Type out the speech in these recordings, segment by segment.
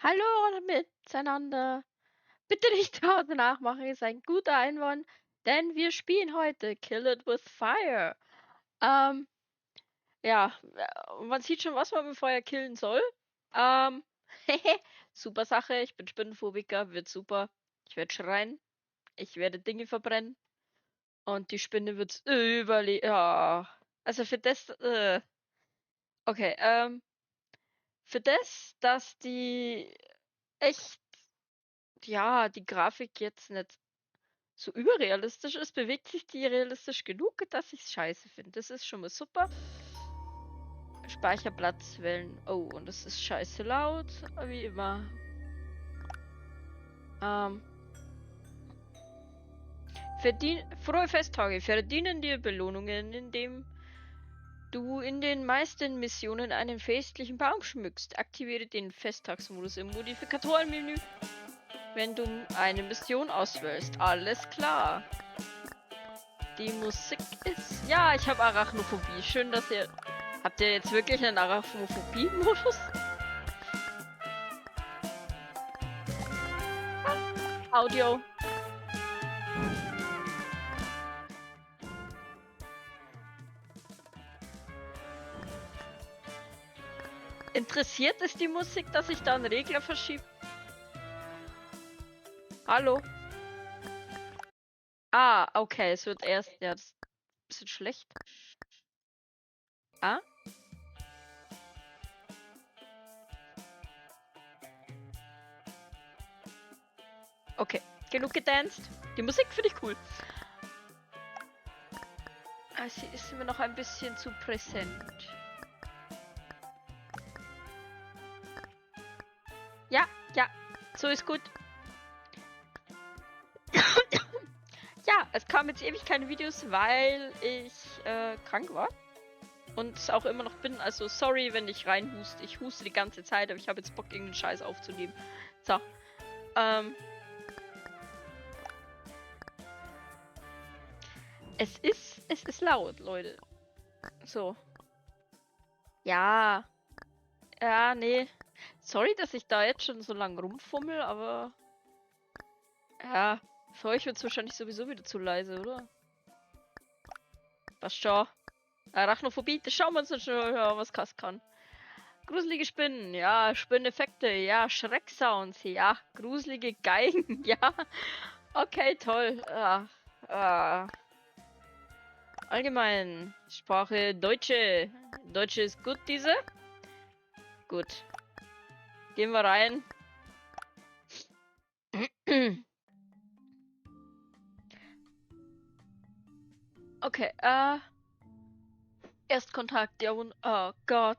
Hallo miteinander. Bitte nicht zu Hause nachmachen, ist ein guter Einwand, denn wir spielen heute Kill It With Fire. Ja, man sieht schon, was man mit Feuer killen soll. Super Sache, ich bin Spinnenphobiker, wird super. Ich werde schreien, ich werde Dinge verbrennen und die Spinne wird's ja. Also für das, okay, für das, dass die echt, ja, die Grafik jetzt nicht so überrealistisch ist, bewegt sich die realistisch genug, dass ich's scheiße finde. Das ist schon mal super. Speicherplatz wählen. Oh, und das ist scheiße laut, wie immer. Frohe Festtage. Verdienen dir Belohnungen, indem du in den meisten Missionen einen festlichen Baum schmückst. Aktiviere den Festtagsmodus im Modifikatorenmenü, wenn du eine Mission auswählst. Alles klar. Die Musik ist... Ja, ich habe Arachnophobie. Schön, dass ihr... Habt ihr jetzt wirklich einen Arachnophobie-Modus? Audio. Interessiert es die Musik, dass ich da einen Regler verschiebe? Hallo? Ah, okay, es wird erst... Ja, das ist ein bisschen schlecht. Ah? Okay, genug gedanced. Die Musik finde ich cool. Ah, sie ist mir noch ein bisschen zu präsent. Ja, ja, so ist gut. Ja, es kamen jetzt ewig keine Videos, weil ich krank war. Und es auch immer noch bin. Also sorry, wenn ich reinhuste. Ich huste die ganze Zeit, aber ich habe jetzt Bock, irgendeinen Scheiß aufzunehmen. So. Es ist laut, Leute. So. Ja. Ja, nee. Sorry, dass ich da jetzt schon so lange rumfummel, aber... Ja, für euch wird's wahrscheinlich sowieso wieder zu leise, oder? Passt schon. Arachnophobie, das schauen wir uns dann schon an, was Kass kann. Gruselige Spinnen, ja, Spinneffekte, ja, Schrecksounds, ja, gruselige Geigen, ja. Okay, toll. Allgemein, Sprache Deutsche. Deutsche ist gut, diese. Gut. Gehen wir rein. Okay, Erstkontakt, ja, und, oh Gott.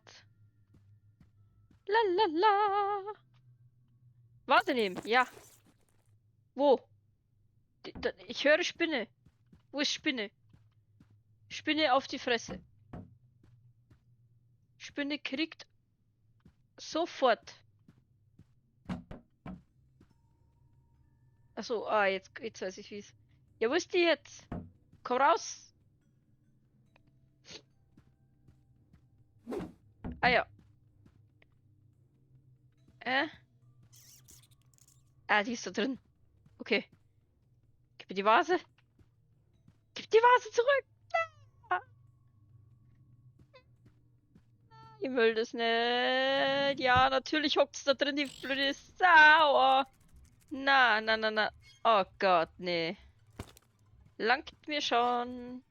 La la la. Vase nehmen, ja. Wo? Ich höre Spinne. Wo ist Spinne? Spinne auf die Fresse. Spinne kriegt sofort. Achso, jetzt weiß ich wie's. Ja, wo ist die jetzt? Komm raus! Ah ja. Ah, die ist da drin. Okay. Gib mir die Vase. Gib die Vase zurück! Ah. Ich will das nicht. Ja, natürlich hockt's da drin, die blöde Sau. Na, na, na, na. Oh Gott, nee. Langt mir schon.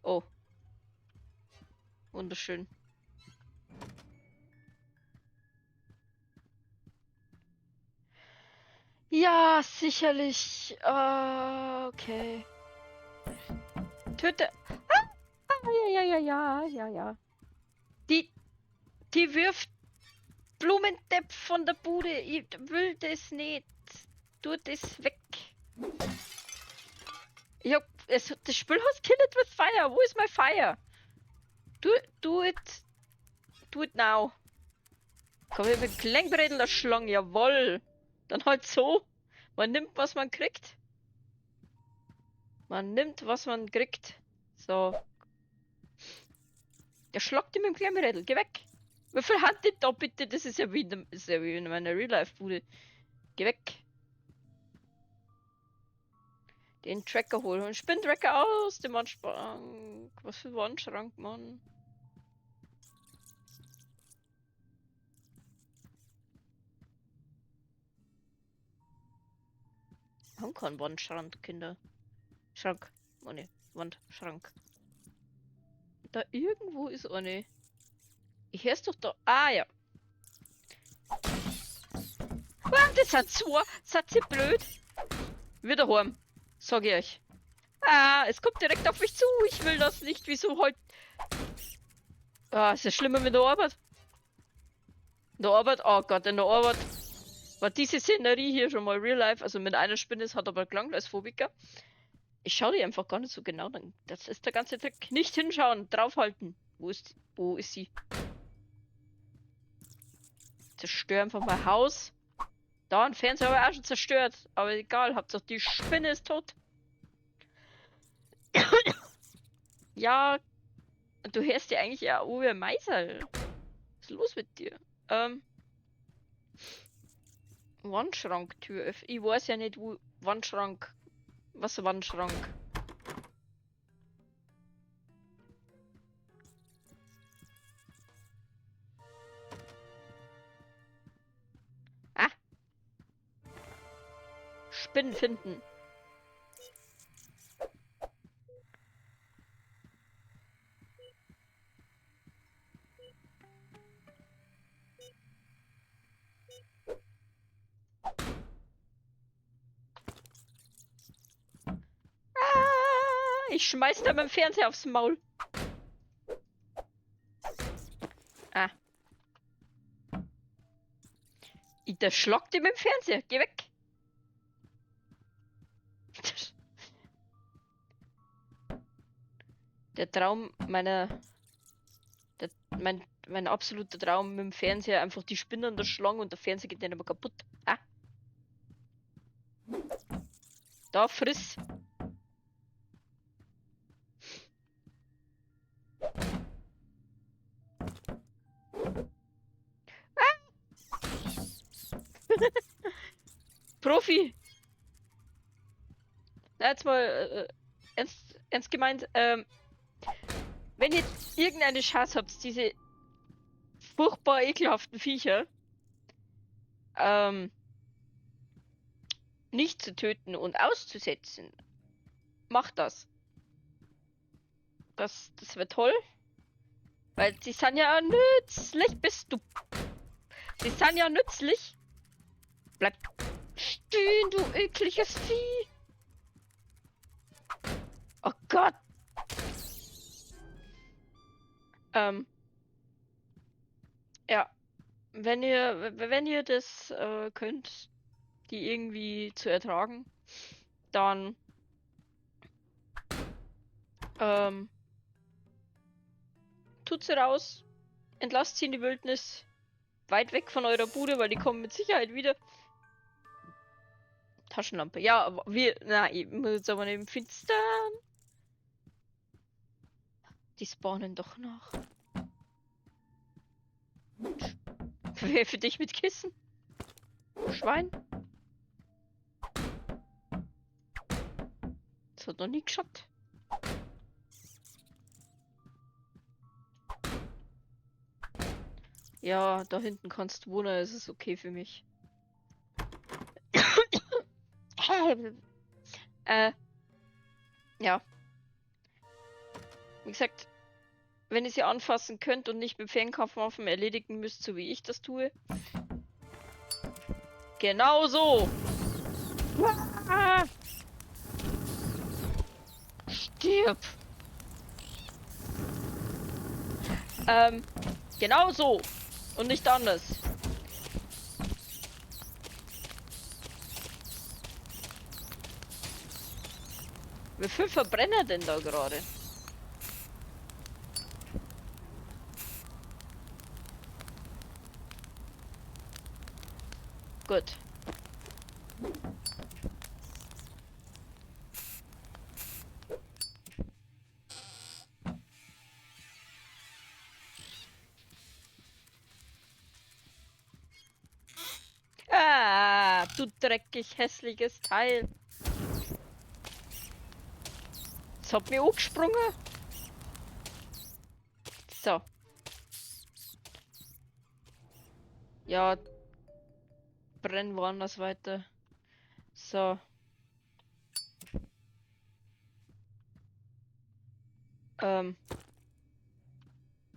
Oh. Wunderschön. Ja, sicherlich. Okay. Töte. Ah, ja, ja, ja, ja, ja, ja. Die wirft Blumentöpfe von der Bude. Ich will das nicht. Tu das weg. Ich hab, es, das Spiel heißt Kill It With Fire. Wo ist mein Fire? Do it. Do it now. Komm hier mit Kleinbredel erschlagen. Jawoll. Dann halt so. Man nimmt, was man kriegt. Man nimmt, was man kriegt. So. Der schlagt ihm mit dem Klemmbrett. Geh weg. Wie viel hat denn da bitte? Das ist ja wie in, ist ja wie in meiner Real-Life-Bude. Geh weg. Den Tracker holen. Spinntracker aus dem Wandschrank. Was für Wandschrank, Mann. Wir haben keinen Wandschrank, Kinder. Schrank. Oh ne, Wandschrank. Da irgendwo ist eine. Ich hör's doch da. Ah ja. Ah, das sind zwei. Seid ihr blöd? Wieder heim. Sag ich euch. Ah, es kommt direkt auf mich zu. Ich will das nicht. Wieso heute? Ah, ist ja schlimmer mit der Arbeit. In der Arbeit? Oh Gott, in der Arbeit. War diese Szenerie hier schon mal real life? Also mit einer Spinne, es hat aber gelangt als Phobiker. Ich schau die einfach gar nicht so genau. Das ist der ganze Trick. Nicht hinschauen, draufhalten. Wo ist sie? Zerstör einfach mein Haus. Da, ein Fernseher habe ich auch schon zerstört. Aber egal, Hauptsache die Spinne ist tot. Ja, du hörst ja eigentlich ja Uwe Meisel. Was ist los mit dir? Wandschranktür. Ich weiß ja nicht, wo Wandschrank. Was Wandschrank? Ah. Spinnen finden. Ich schmeiß da meinen Fernseher aufs Maul. Ah. Der schlagt dir mit dem Fernseher. Geh weg. Der Traum meiner... Der, mein, mein absoluter Traum mit dem Fernseher. Einfach die Spinne an der Schlange und der Fernseher geht nicht mehr kaputt. Ah. Da, friss. Profi! Na, jetzt mal ernst gemeint, wenn ihr irgendeine Chance habt, diese furchtbar ekelhaften Viecher nicht zu töten und auszusetzen, macht das. Das wäre toll. Weil sie sind ja nützlich, bist du. Sie sind ja nützlich. Bleib stehen, du ekliges Vieh. Oh Gott. Ja. Wenn ihr das könnt, die irgendwie zu ertragen, dann tut sie raus, entlasst sie in die Wildnis, weit weg von eurer Bude, weil die kommen mit Sicherheit wieder. Taschenlampe. Ja, aber wir. Na, ich muss jetzt aber nicht im Finstern. Die spawnen doch noch. Wer für dich mit Kissen? Schwein? Das hat noch nie geschaut. Ja, da hinten kannst du wohnen, es ist okay für mich. Ja. Wie gesagt, wenn ihr sie anfassen könnt und nicht mit Fernkampfwaffen erledigen müsst, so wie ich das tue. Genau so! Ah! Stirb! Genau so! Und nicht anders. Wie viel verbrennt denn da gerade? Gut. Du dreckig hässliches Teil. Das hat mich angesprungen. So. Ja. Brenn woanders weiter. So. Da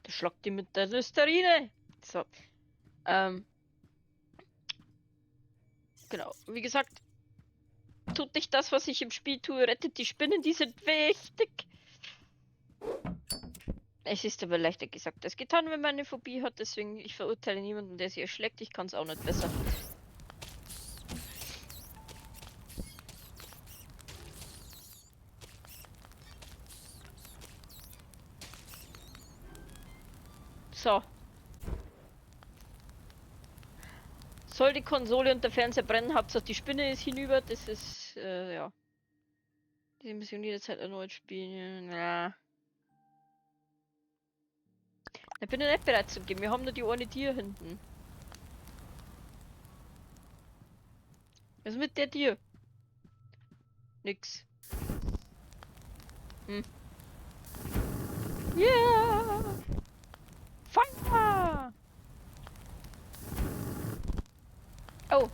schlagt die mit der Listerine. So. Genau. Wie gesagt, tut nicht das, was ich im Spiel tue. Rettet die Spinnen, die sind wichtig. Es ist aber leichter gesagt als getan, wenn man eine Phobie hat. Deswegen, ich verurteile niemanden, der sie erschlägt. Ich kann's auch nicht besser. So. Soll die Konsole und der Fernseher brennen, Hauptsache die Spinne ist hinüber. Das ist, ja. Diese Mission jederzeit erneut spielen. Na. Da bin ich nicht bereit zu geben. Wir haben nur die eine Tier hinten. Was ist mit der Tier? Nix. Hm. Yeah! Feuer! Oh.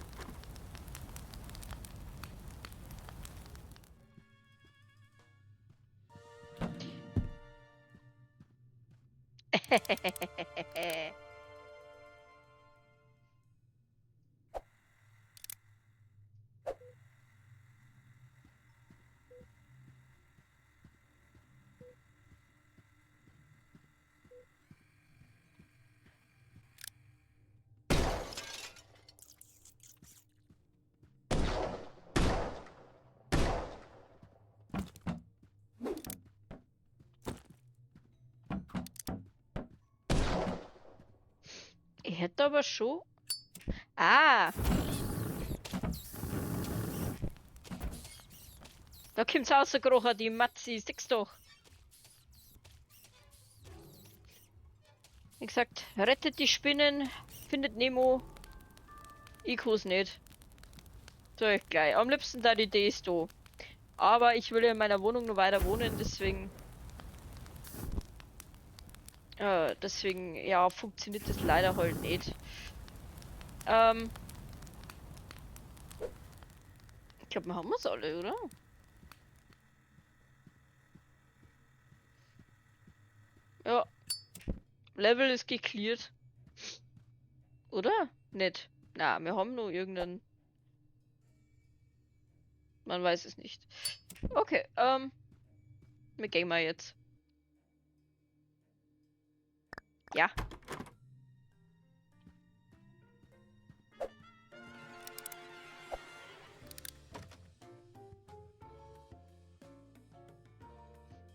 Ich hätte aber schon... Ah! Da kommt's rausgekrochen, die Matzi, siehst doch. Wie gesagt, rettet die Spinnen, findet Nemo. Ich kann's nicht. So, ich gleich. Am liebsten da die Idee ist da. Aber ich will ja in meiner Wohnung noch weiter wohnen, deswegen... Deswegen, ja, funktioniert das leider halt nicht. Ich glaub, wir haben es alle, oder? Ja. Level ist gecleared. Oder? Nicht. Na, wir haben nur irgendeinen... Man weiß es nicht. Okay, wir gehen mal jetzt. Ja.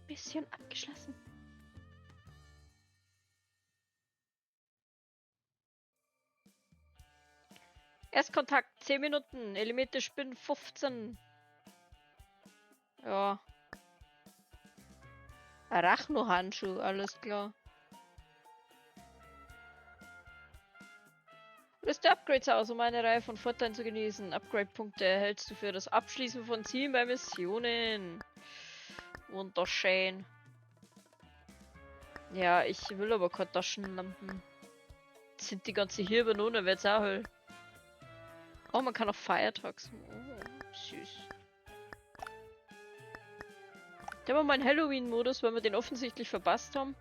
Mission abgeschlossen. Erstkontakt 10 Minuten, Elemente Spinnen 15. Ja. Arachno-Handschuh, alles klar. Rüste Upgrades aus, um eine Reihe von Vorteilen zu genießen. Upgrade-Punkte erhältst du für das Abschließen von Zielen bei Missionen. Wunderschön. Ja, ich will aber keine Taschenlampen. Jetzt sind die ganze hier übernommen, wird's auch hell. Oh, man kann auch Feiertags. Oh, süß. Da haben wir mal einen Halloween-Modus, weil wir den offensichtlich verpasst haben.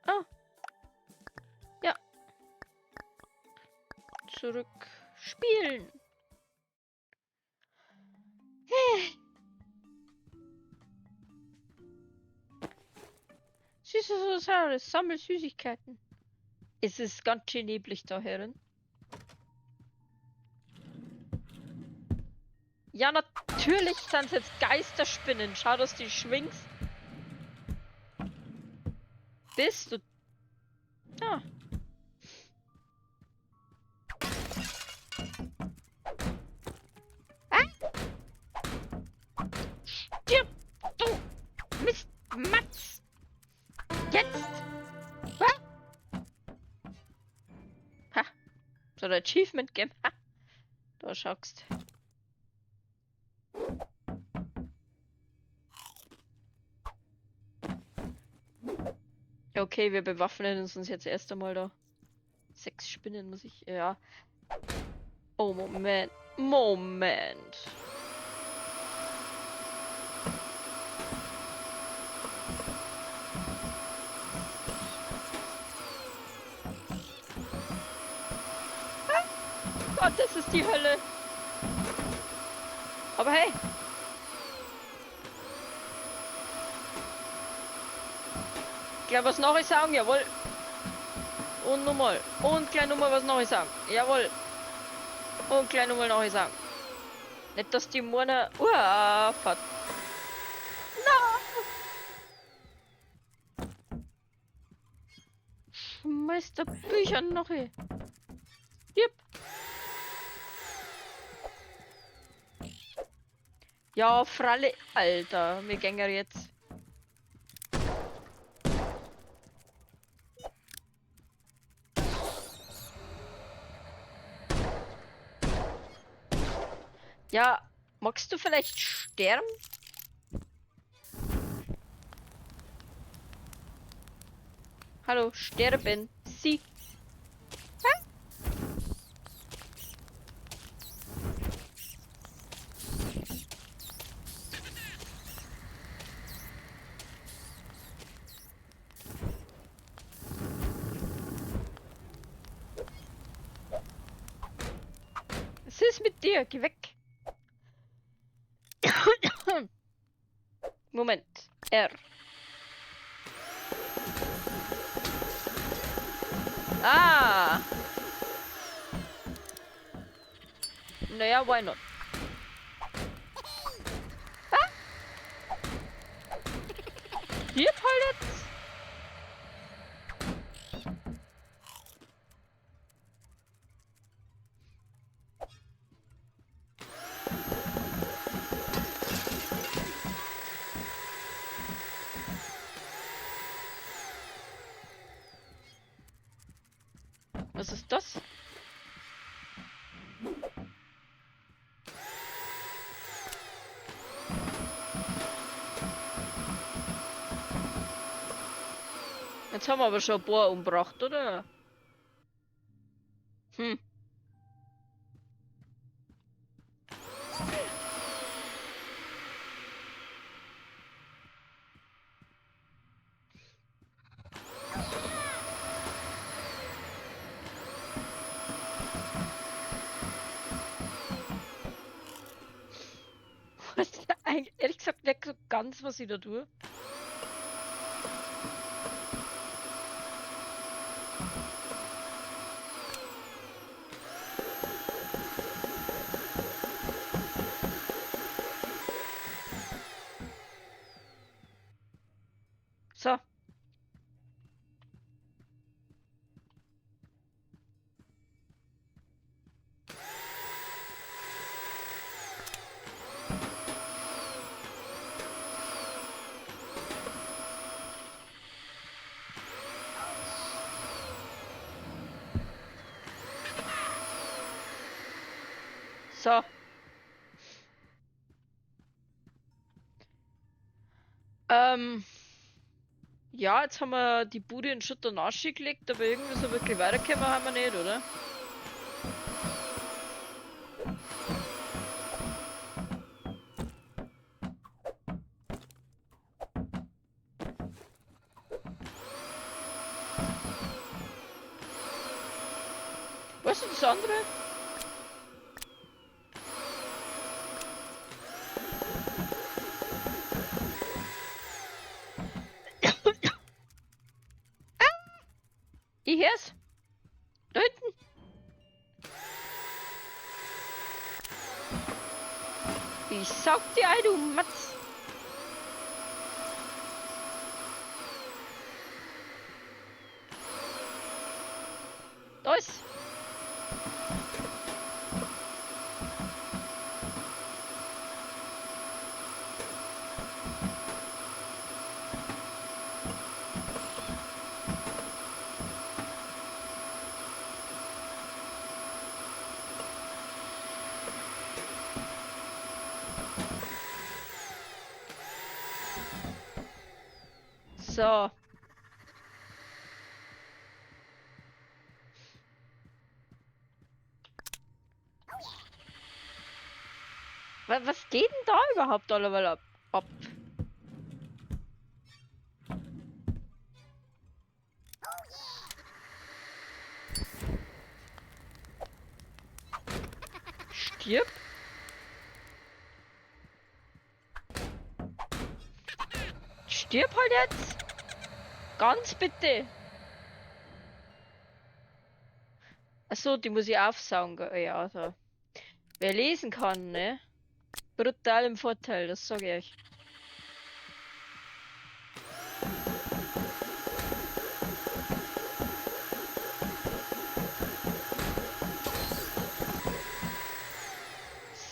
Ah. Ja. Zurück. Spielen. Süßes Saures, sammel Süßigkeiten. Es ist ganz schön neblig da, Herren. Ja, natürlich sind es jetzt Geisterspinnen. Schau, dass du die schwingst. Bist du... Ah. Ah! Stirb, du Mist, Matz! ein Achievement gegeben. Ha! Da schaust. Okay, wir bewaffnen uns jetzt erst einmal da. 6 Spinnen muss ich... Ja. Oh, Moment. Moment. Ah, Gott, das ist die Hölle. Aber hey. Gleich was noch sagen, jawohl. Und nochmal. Und gleich nochmal was noch sagen. Jawohl. Und gleich nochmal noch sagen. Nicht, dass die Murner... Uah, fuck. Na! Schmeiß der Bücher noch hin. Jep. Ja, Fralle, Alter. Wir gehen ja jetzt. Ja, magst du vielleicht sterben? Hallo, sterben Sie. Hä? Was ist mit dir? Geh weg. Moment. R. Ah. Naja, why not? Ah? Hier halt jetzt. Was ist das? Jetzt haben wir aber schon ein paar umgebracht, oder? Hm. Ehrlich gesagt nicht so ganz, was ich da tue. So. So. Ja, jetzt haben wir die Bude in Schutt und Asche gelegt, aber irgendwie so wirklich weitergekommen haben wir nicht, oder? Was ist das andere? Ich hör's. Da hinten. Ich saug dir ein, du Matz. Da ist. So. Was geht denn da überhaupt alleweil ab? Stirb? Stirb halt jetzt! Ganz bitte! Achso, die muss ich aufsaugen. Ja, also. Wer lesen kann, ne? Brutal im Vorteil, das sag ich euch.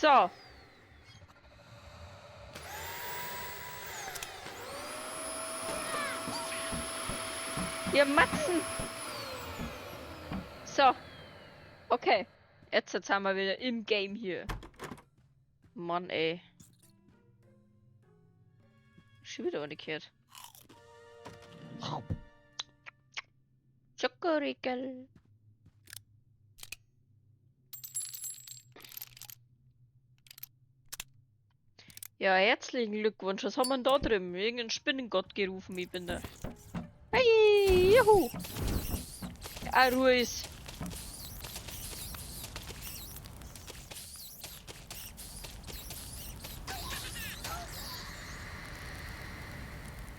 So. Ihr Matzen! So. Okay. Jetzt sind wir wieder im Game hier. Mann, ey. Schon wieder umgekehrt. Schokoriegel. Ja, herzlichen Glückwunsch. Was haben wir denn da drüben? Irgendeinen Spinnengott gerufen, ich bin da. Hey, juhu! Ah, Ruhe ist.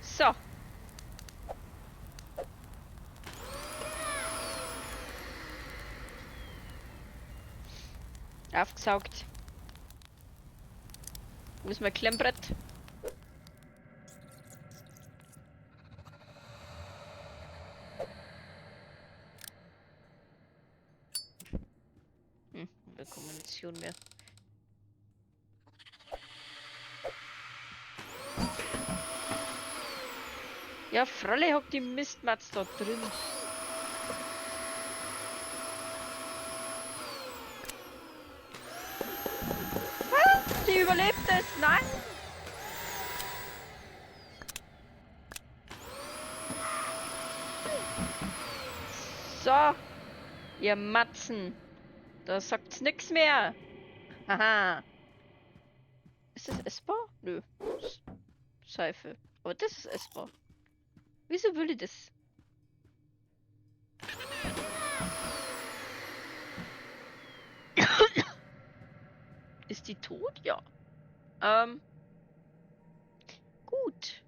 So. Aufgesaugt. Wo ist mein Klemmbrett? Hm, keine Munition mehr. Ja, Fräulein hockt die Mistmatz da drin. Ah, die überlebt es! Nein! So, ihr Matzen. Da sagt's nix mehr. Haha. Ist das essbar? Nö. Seife. Aber das ist essbar. Wieso will ich das? Ist die tot? Ja. Gut.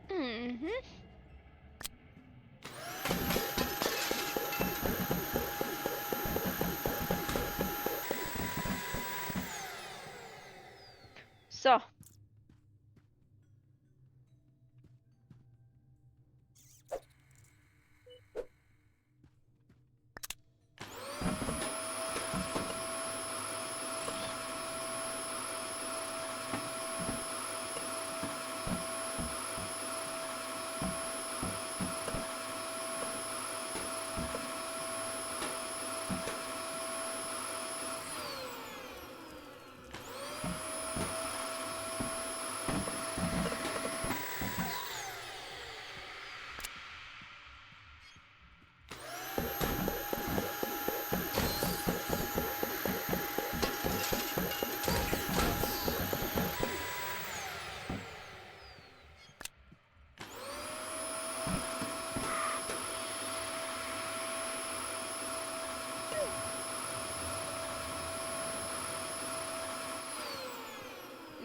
Mhm. So.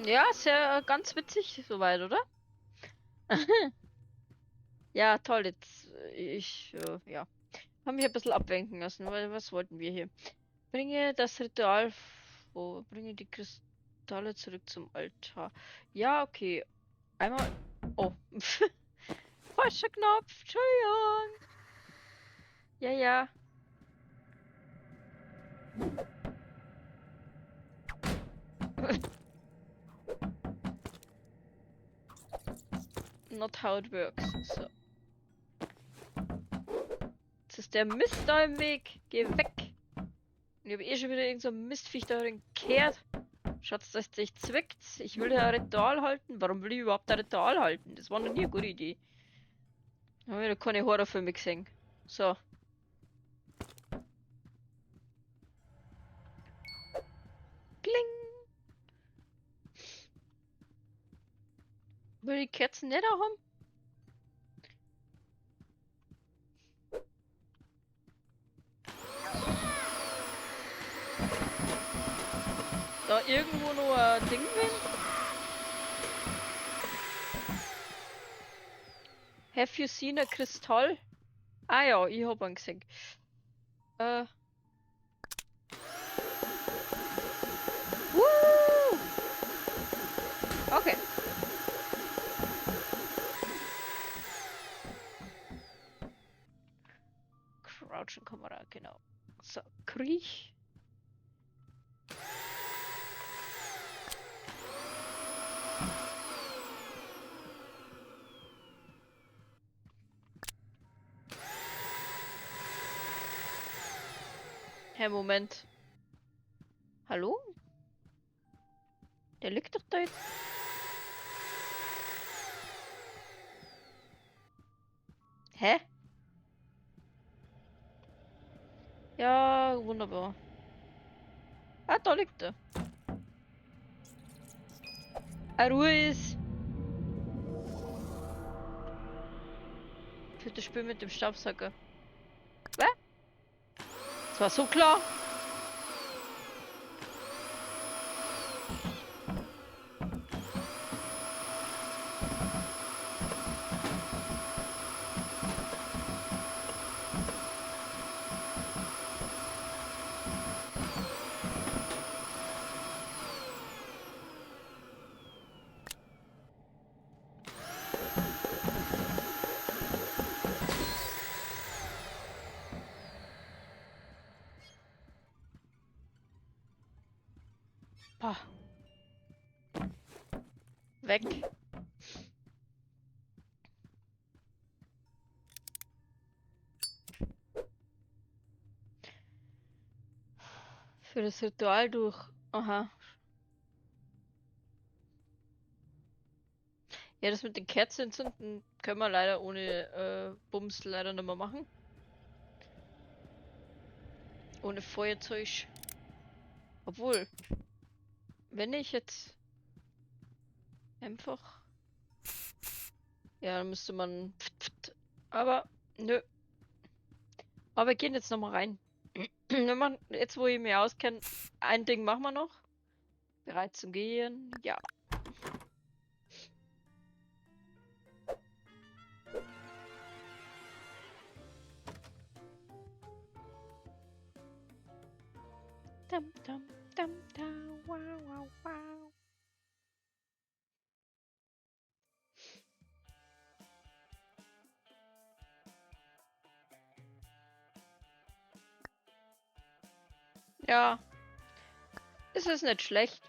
Ja, ist ja ganz witzig soweit, oder? Ja, toll, jetzt ich, ja. Haben mich ein bisschen ablenken lassen, weil was wollten wir hier? Bringe das Ritual vor, bringe die Kristalle zurück zum Altar. Ja, okay. Einmal. Oh. Falscher Knopf. Entschuldigung. Ja, ja. Not how it works. So. Jetzt ist der Mist da im Weg. Geh weg. Und ich habe eh schon wieder irgend so ein Mistviech da drin gekehrt. Schaut, dass dich zwickt. Ich will ja ein Ritual halten. Warum will ich überhaupt ein Ritual halten? Das war noch nie eine gute Idee. Da habe ich noch keine Horrorfilme gesehen. So. Kling. Will die Kerzen nicht auch haben? Da irgendwo noch ein Ding bin? Have you seen a Kristall? Ah ja, ich hab einen gesehen. Woo! Okay. Crouchen Kamera, genau. So, kriech. Hä, Moment. Hallo? Der liegt doch da jetzt. Hä? Ja, wunderbar. Ah, da liegt er. Ah, Ruhe ist. Für das Spiel mit dem Staubsauger. Was? Das war so klar. Pah. Weg. Für das Ritual durch. Aha. Ja, das mit den Kerzen entzünden können wir leider ohne Bums leider nicht mehr machen. Ohne Feuerzeug. Obwohl, wenn ich jetzt einfach... Ja, dann müsste man... Aber, nö. Aber wir gehen jetzt nochmal rein. Wenn man, jetzt wo ich mich auskenne, ein Ding machen wir noch. Bereit zum Gehen? Ja. Dum, dum, dum, dum, wow, wow, wow. Ja, es ist nicht schlecht.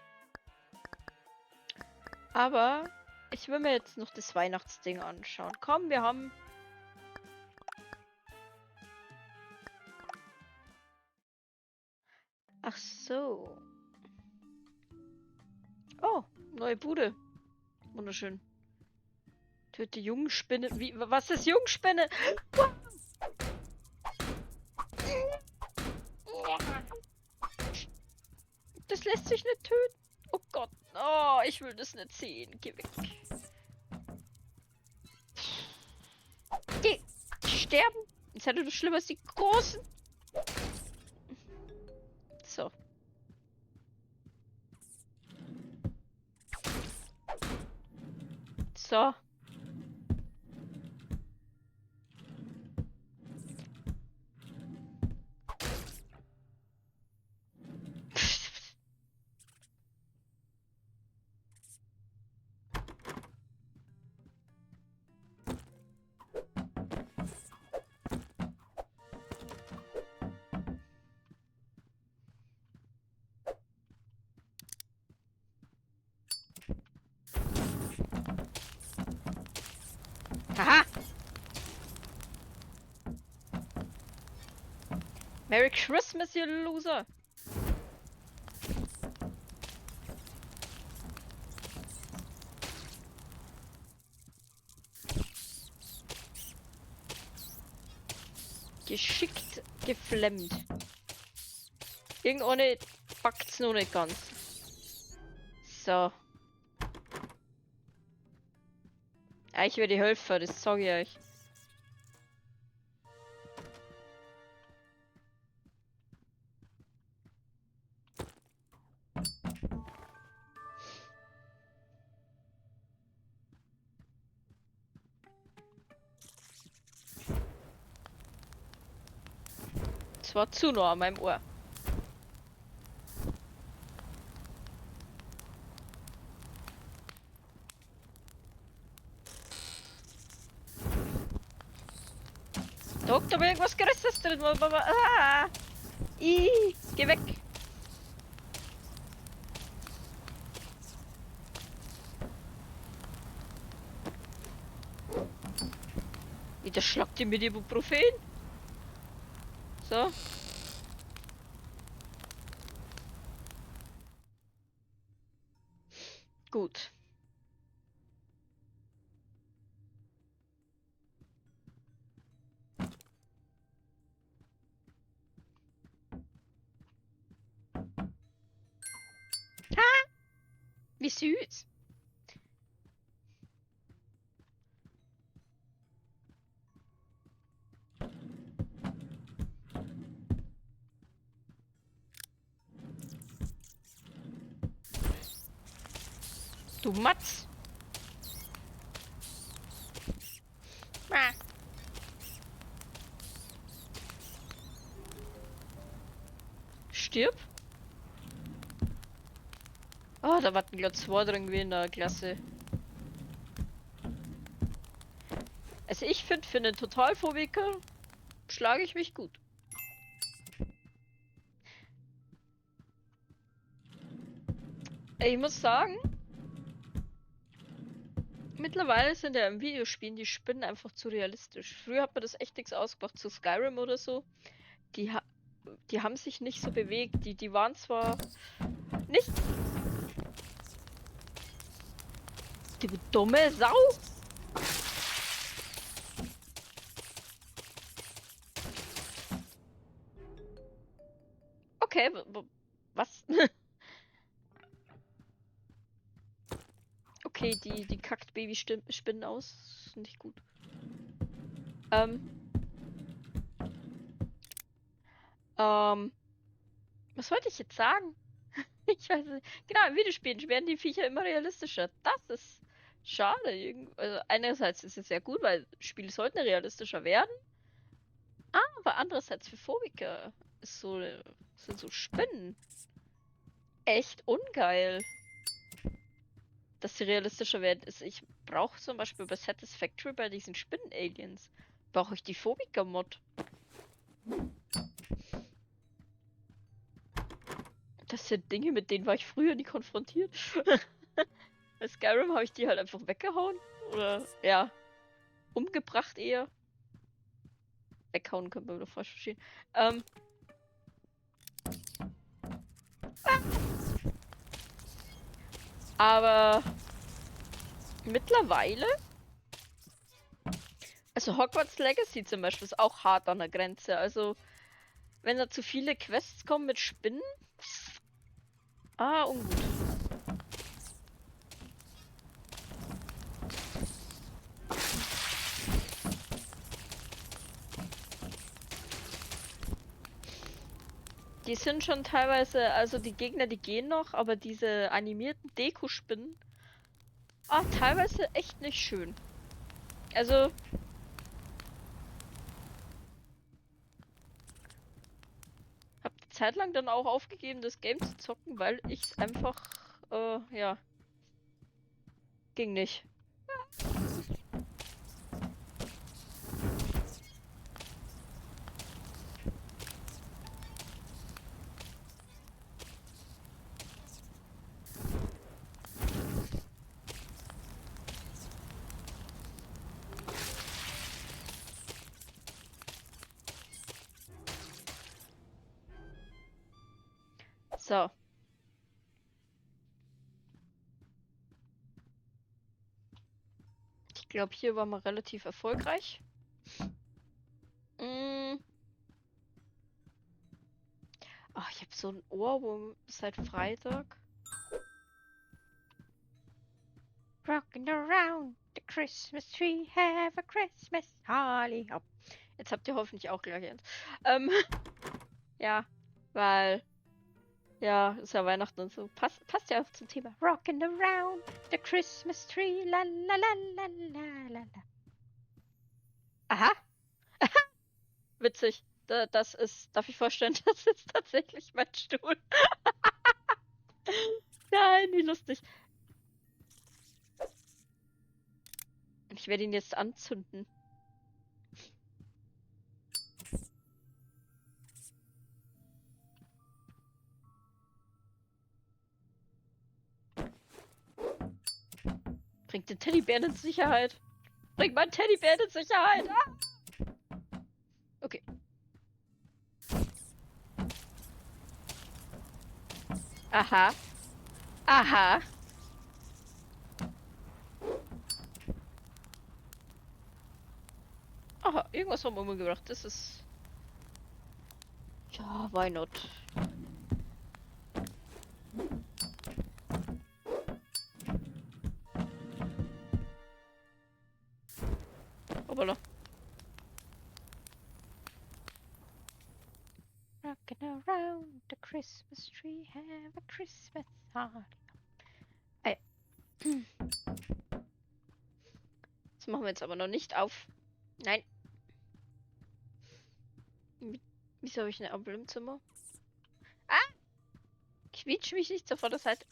Aber ich will mir jetzt noch das Weihnachtsding anschauen. Komm, wir haben... Ach so. Oh, neue Bude. Wunderschön. Töte Jungspinne. Wie, was ist Jungspinne? Das lässt sich nicht töten. Oh Gott. Oh, ich will das nicht sehen. Geh weg. Geh. Sterben. Jetzt hätte du schlimmer als die Großen. So. So. Haha! Merry Christmas, you Loser! Geschickt geflemmt. Irgendeine packt's noch nicht ganz. So. Ah, ich werde helfen, das sage ich euch. Das war zu nah an meinem Ohr. Da hockt aber irgendwas Größeres drin. Ah! Ih, geh weg! Wieder schlagt die mit Ibuprofen. So. Gut. Ha! Wie süß. Du Matz. Ah. Stirb. Oh, da warten glatt zwei drin gewesen in der Klasse. Also ich finde, für einen Totalphobiker schlage ich mich gut. Ich muss sagen, mittlerweile sind ja im Videospielen die Spinnen einfach zu realistisch. Früher hat man das echt nichts ausgemacht, zu Skyrim oder so. Die, ha die haben sich nicht so bewegt. Die waren zwar nicht... Die dumme Sau! Okay, was? Okay, die kackt Babyspinnen aus. Ist nicht gut. Was wollte ich jetzt sagen? Ich weiß nicht. Genau, im Videospielen werden die Viecher immer realistischer. Das ist schade. Also einerseits ist es ja gut, weil Spiele sollten realistischer werden. Aber andererseits für Phobiker ist so, sind so Spinnen echt ungeil. Dass sie realistischer werden. Ich brauche zum Beispiel bei Satisfactory bei diesen Spinnen-Aliens, brauche ich die Phobiker-Mod. Das sind Dinge, mit denen war ich früher nie konfrontiert. Bei Skyrim habe ich die halt einfach weggehauen. Oder, ja, umgebracht eher. Weghauen könnte man wieder falsch verstehen. Ah. Aber mittlerweile, also Hogwarts Legacy zum Beispiel ist auch hart an der Grenze. Also wenn da zu viele Quests kommen mit Spinnen, ah, ungut. Die sind schon teilweise, also die Gegner, die gehen noch, aber diese animierten Deko-Spinnen, ah, teilweise echt nicht schön. Also, hab eine Zeit lang dann auch aufgegeben, das Game zu zocken, weil ich's einfach, ja, ging nicht. Ich glaube, hier waren wir relativ erfolgreich. Mm. Ach, ich habe so ein Ohrwurm seit Freitag. Rockin' around the Christmas tree, have a Christmas holly hop. Jetzt habt ihr hoffentlich auch gleich eins. Ja, weil, ja, ist ja Weihnachten und so. Passt ja auch zum Thema. Rockin' around the Christmas tree, la la la la la la la. Aha. Witzig. Das ist, darf ich vorstellen, das ist tatsächlich mein Stuhl. Nein, wie lustig. Ich werde ihn jetzt anzünden. Bringt den Teddybären in Sicherheit. Bringt meinen Teddybären in Sicherheit. Ah! Okay. Aha. Aha. Aha, irgendwas haben wir umgebracht. Das ist... Ja, why not? Hoppala. Rockin' around the Christmas tree, have a Christmas party. Ah, ja. Das machen wir jetzt aber noch nicht auf. Nein. Wieso habe ich eine Ampel im Zimmer? Ah! Quietsch mich nicht zur Vorderseite.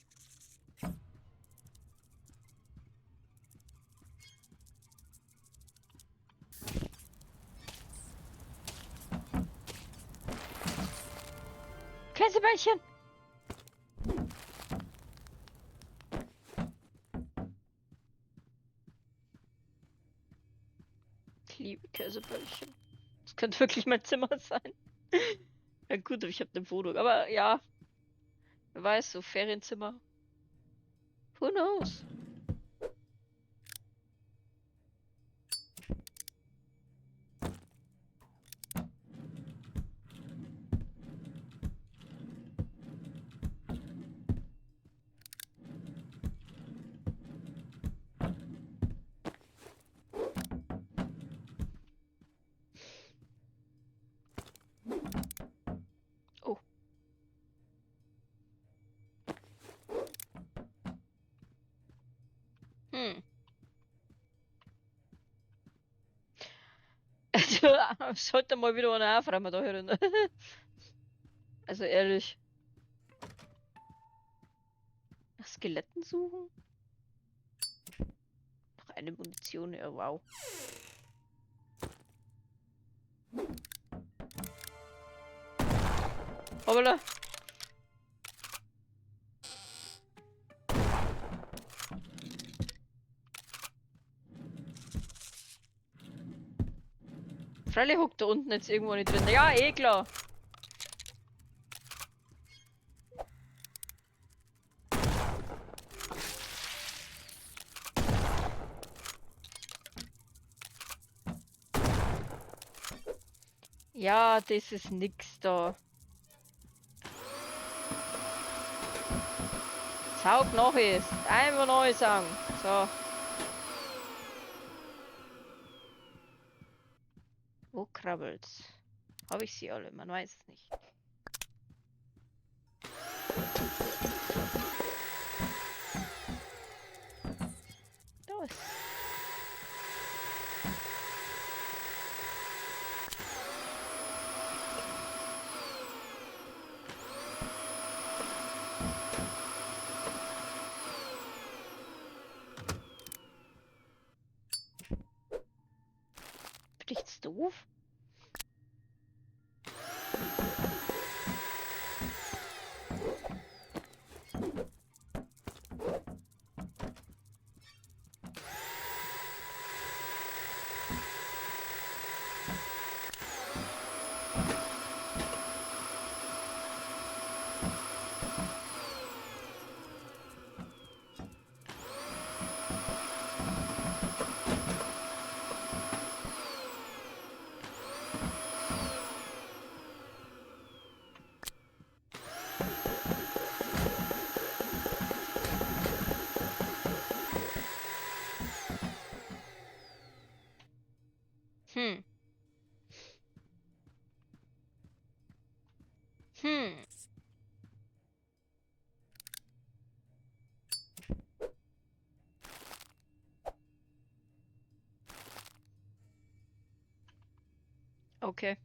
Käsebällchen! Ich liebe Käsebällchen. Das könnte wirklich mein Zimmer sein. Ja gut, ich hab eine Wohnung, aber ja. Wer weiß, so Ferienzimmer. Who knows? Oh. Also, sollte mal wieder eine aufräumen da hier. Also ehrlich. Nach Skeletten suchen? Noch eine Munition, ja wow. Hoppala. Freilich hockt da unten jetzt irgendwo nicht drin. Ja, eh klar. Ja, das ist nix da. Saug noch ist. Einmal neu sagen. So. Wo krabbelt's? Hab ich sie alle? Man weiß es nicht. Da ist. Bin ich jetzt doof? Hm. Hm. Okay.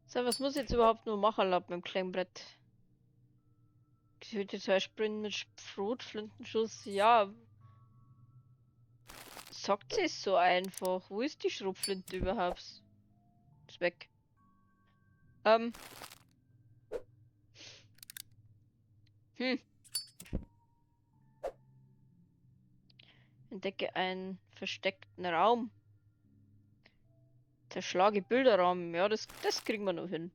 So, was muss ich jetzt überhaupt nur machen laut mit dem kleinen Brett? Getötet 2 Spinnen mit Schrotflintenschuss. Ja. Sagt sie es so einfach. Wo ist die Schrotflinte überhaupt? Ist weg. Entdecke einen versteckten Raum. Zerschlage Bilderrahmen. Ja, das kriegen wir noch hin.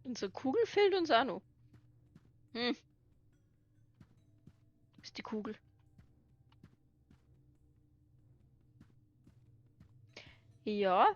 Unsere Kugel fehlt uns auch noch. Ist die Kugel. Ja.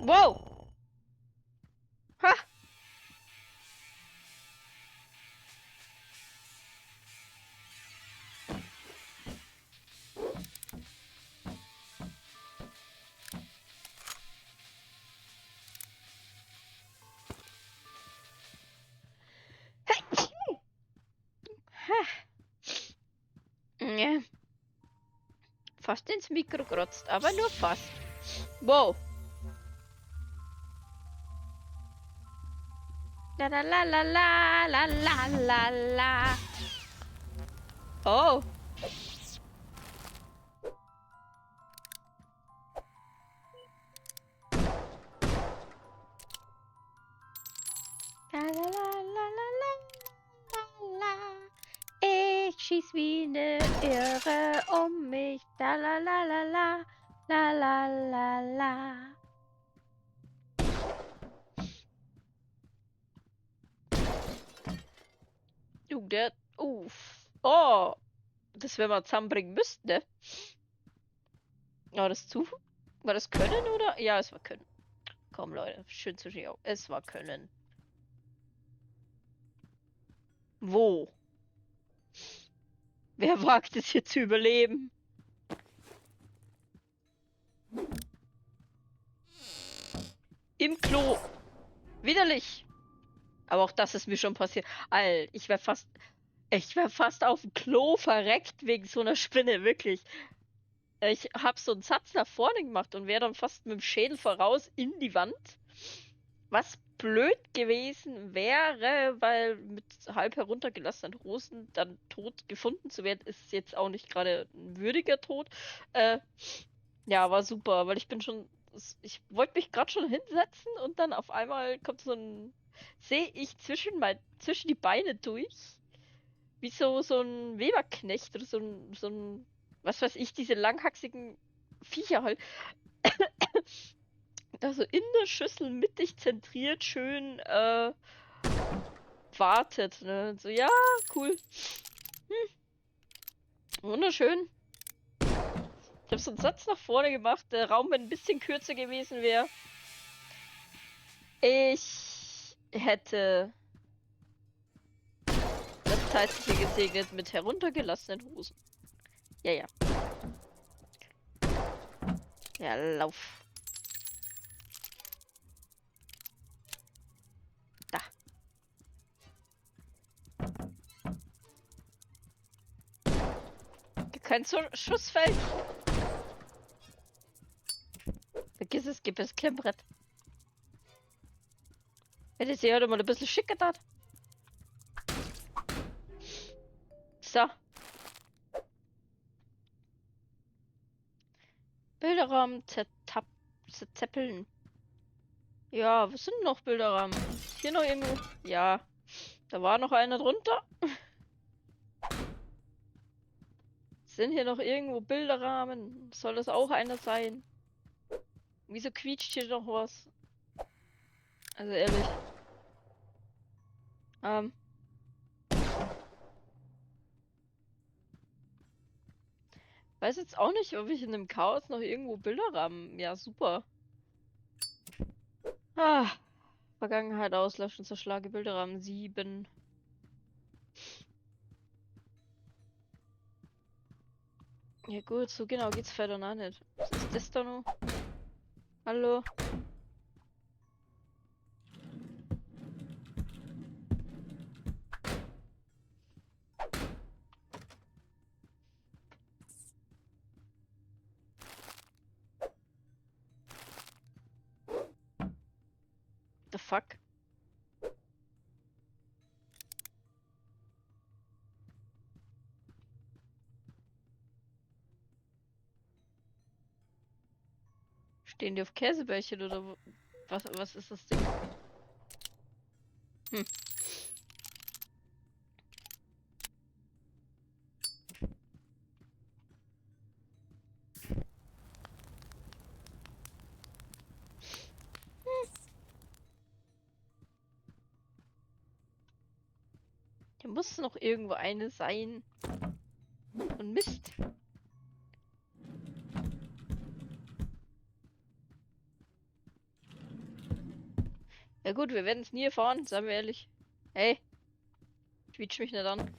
Wow! Ha! Ja. Fast ins Mikro gerotzt, aber nur fast. Wow. La la la la la la la la la. Oh. La la la la la la la. Ich schieß wie ne Irre um mich. Da la la la la la la la la. Der, uff. Oh, das wenn wir zusammenbringen müssten, ne? War das zu? War das Können oder? Ja, es war Können. Komm, Leute, schön zu sehen. Es war Können. Wo? Wer wagt es hier zu überleben? Im Klo. Widerlich. Aber auch das ist mir schon passiert. Alter, ich wär fast auf dem Klo verreckt wegen so einer Spinne, wirklich. Ich hab so einen Satz nach vorne gemacht und wär dann fast mit dem Schädel voraus in die Wand. Was blöd gewesen wäre, weil mit halb heruntergelassenen Hosen dann tot gefunden zu werden, ist jetzt auch nicht gerade ein würdiger Tod. Ja, war super, weil ich bin schon, ich wollte mich grad schon hinsetzen und dann auf einmal kommt so ein, sehe ich zwischen die Beine durch, wie so ein Weberknecht oder so ein, was weiß ich, diese langhaxigen Viecher halt. Da so in der Schüssel mittig zentriert schön wartet. Ne? So, ja, cool. Wunderschön. Ich habe so einen Satz nach vorne gemacht, der Raum, wenn ein bisschen kürzer gewesen wäre. Ich hätte das Zeitliche gesegnet mit heruntergelassenen Hosen. Ja, ja. Ja, lauf. Da. Kein Schussfeld. Vergiss es, gib es Klemmbrett. Hätte sie heute mal ein bisschen schicker getan. So. Bilderrahmen zerzeppeln. Ja, was sind noch Bilderrahmen? Ist hier noch irgendwo? Ja. Da war noch einer drunter. Sind hier noch irgendwo Bilderrahmen? Soll das auch einer sein? Wieso quietscht hier noch was? Also ehrlich. Weiß jetzt auch nicht, ob ich in dem Chaos noch irgendwo Bilderrahmen... Ja, super. Ah, Vergangenheit auslöschen, zerschlage Bilderrahmen 7. Ja gut, so genau geht's vielleicht auch nicht. Was ist das da noch? Hallo? The fuck? Stehen die auf Käsebällchen oder was, was ist das Ding? Hm. Hier muss noch irgendwo eine sein. Und Mist. Ja gut, wir werden es nie erfahren, seien wir ehrlich. Hey, quietsch mich nicht an.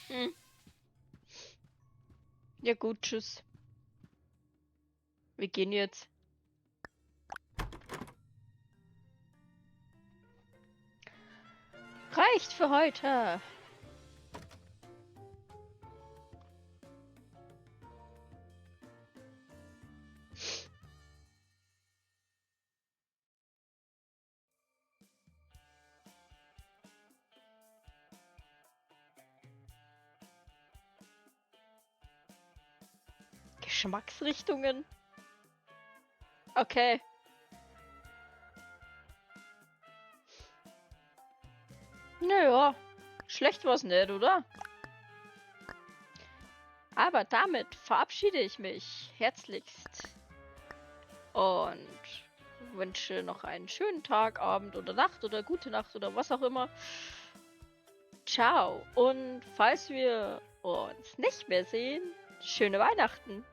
Hm. Ja gut, tschüss. Wir gehen jetzt. Reicht für heute. Geschmacksrichtungen. Okay. Naja, schlecht war's nicht, oder? Aber damit verabschiede ich mich herzlichst und wünsche noch einen schönen Tag, Abend oder Nacht oder gute Nacht oder was auch immer. Ciao. Und falls wir uns nicht mehr sehen, schöne Weihnachten.